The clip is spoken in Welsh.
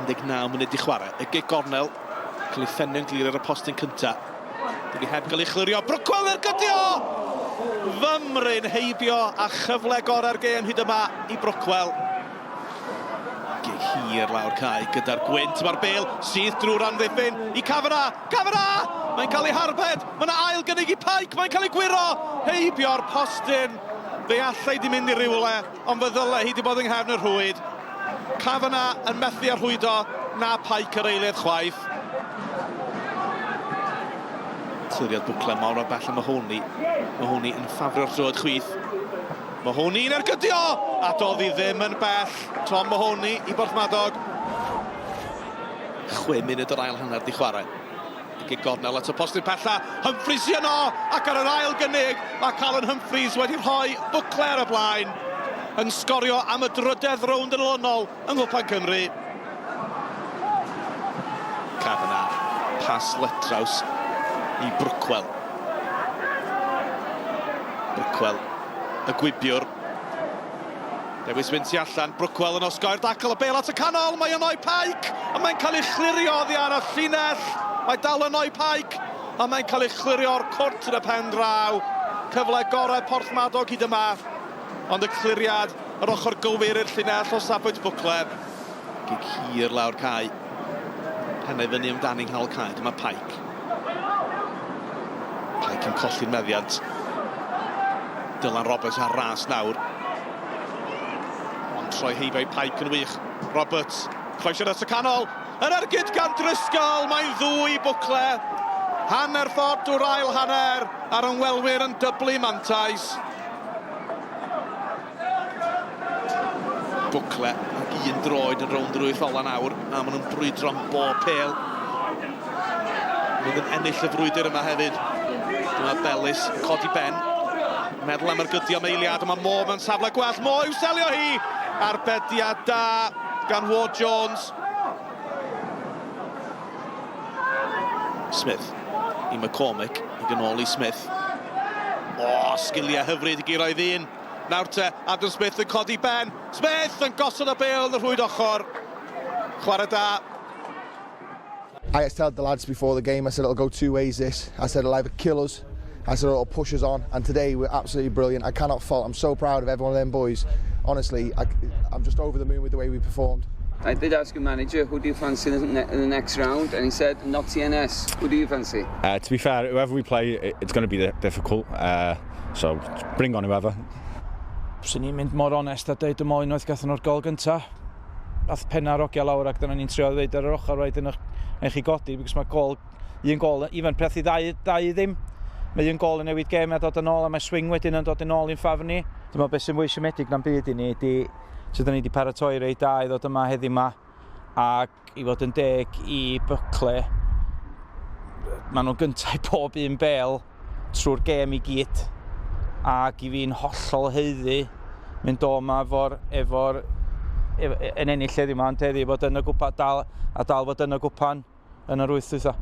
19 munud i chwarae. Y gic gornel, cael ei phenio'n glir ar y postyn cynta. Dydy heb gael ei chlirio. Brookwell ergydio! Fymryn heibio a chyfle gorau'r gêm hyd yma i Brookwell. Gig hir lawr cae gyda'r gwynt. Mae'r bêl syth drwy'r amddiffyn i Kavanagh. Kavanagh! Mae'n cael ei harbed. Mae yna ail gynnig i Pike. Mae'n cael ei gwyro heibio'r postyn. Fe allai di mynd i rywle, ond fe ddyle hi di bod yng nghefn y rhwyd. Kavanagh yn methu â rhwydo, na Pike yr eilydd chwaith. Cliriad Bwcle mor o bell am Mahoney. Mahoney yn ffafrio'r troed chwith. Mahoney'n ergydio! A doedd hi ddim yn bell. Tom Mahoney i Borthmadog. 6 munud o'r ail hanner di chwarae. Gig gornel at y postyn pella. Humphreys sy yno! Ac ar yr ail gynnig, mae Callan Humphreys wedi rhoi Bwcle ar y blaen. Yn sgorio am y drydedd rownd yn olynol yng Nghwpan Cymru. Kavanagh, pas letraws i Brookwell. Brookwell, y gwibiwr. Dewis mynd tu allan, Brookwell yn osgoi'r dacl, y bêl at y canol, mae yno i Pike, a mae'n cael ei chlirio oddi ar y llinell. Mae dal yno i Pike, a mae'n cael ei chlirio o'r cwrt yn y pen draw. Cyfle gorau Porthmadog hyd yma, ond y cliriad yr ochr gywir i'r llinell o safbwynt Bwcle. Gig hir lawr cae. Pennau fyny amdani yng nghanol cae, dyma Pike. Pike yn colli'r meddiant. Dylan Roberts ar ras nawr. Ond troi heibio i Pike yn wych. Roberts, croesiad at y canol. Yr ergyd gan Driscoll, mae'n ddwy bwcle. Hanner ffordd drwy'r ail hanner, a'r ymwelwyr yn dyblu mantais. Bwcle ac un droed yn rownd yr wyth ola nawr, a maen nhw'n brwydro am bob pêl. Maen nhw'n ennill y frwydr yma hefyd. Dyma Bellis yn codi ben. Meddwl am ergydio am eiliad, mae Mo mewn safle gwell. Mo i'w selio hi! Arbediad da gan Ward Jones. Smith i McCormick, ac yn ôl i Smith. O, sgiliau hyfryd i guro i ddyn. Nawr te, Adam Smith yn codi ben. Smith yn gosod y bêl yn y rhwyd ochr. Chwarae da. I told the lads before the game, I said it'll go two ways this. I said it'll either kill us, I said it'll push us on, and today we're absolutely brilliant. I cannot fault, I'm so proud of every one of them boys. Honestly, I'm just over the moon with the way we performed. I did ask your manager, who do you fancy in the next round? And he said, not TNS. Who do you fancy? To be fair, whoever we play, it's going to be difficult. So, bring on whoever. Swn i'n mynd mor onest a deud ym unwaith gathon nhw'r gol gynta. Ath penna'r ogia lawr ac dyna ni'n trio ddeud ar yr ochr rhaid yn eich chi godi because mae gol, un gol, even peth i ddau, dau i ddim. Mae un gol yn newid gêm a dod yn ôl a mae swing wedyn yn dod yn ôl i'n ffafr ni. Dwi'n meddwl beth sy'n fwy siomedig na'n byd i ni ydi sut ni wedi paratoi reit da i ddod yma heddiw yma ac i fod yn deg i Bycle maen nhw'n gyntaf i pob un bel trwy'r gêm i gyd ac i fi'n hollol haeddu mynd o yma efo'r efo'r yn ennill heddiw yma ond heddiw fod yn y gwpan dal a dal fod yn y gwpan yn yr wyth dwytha.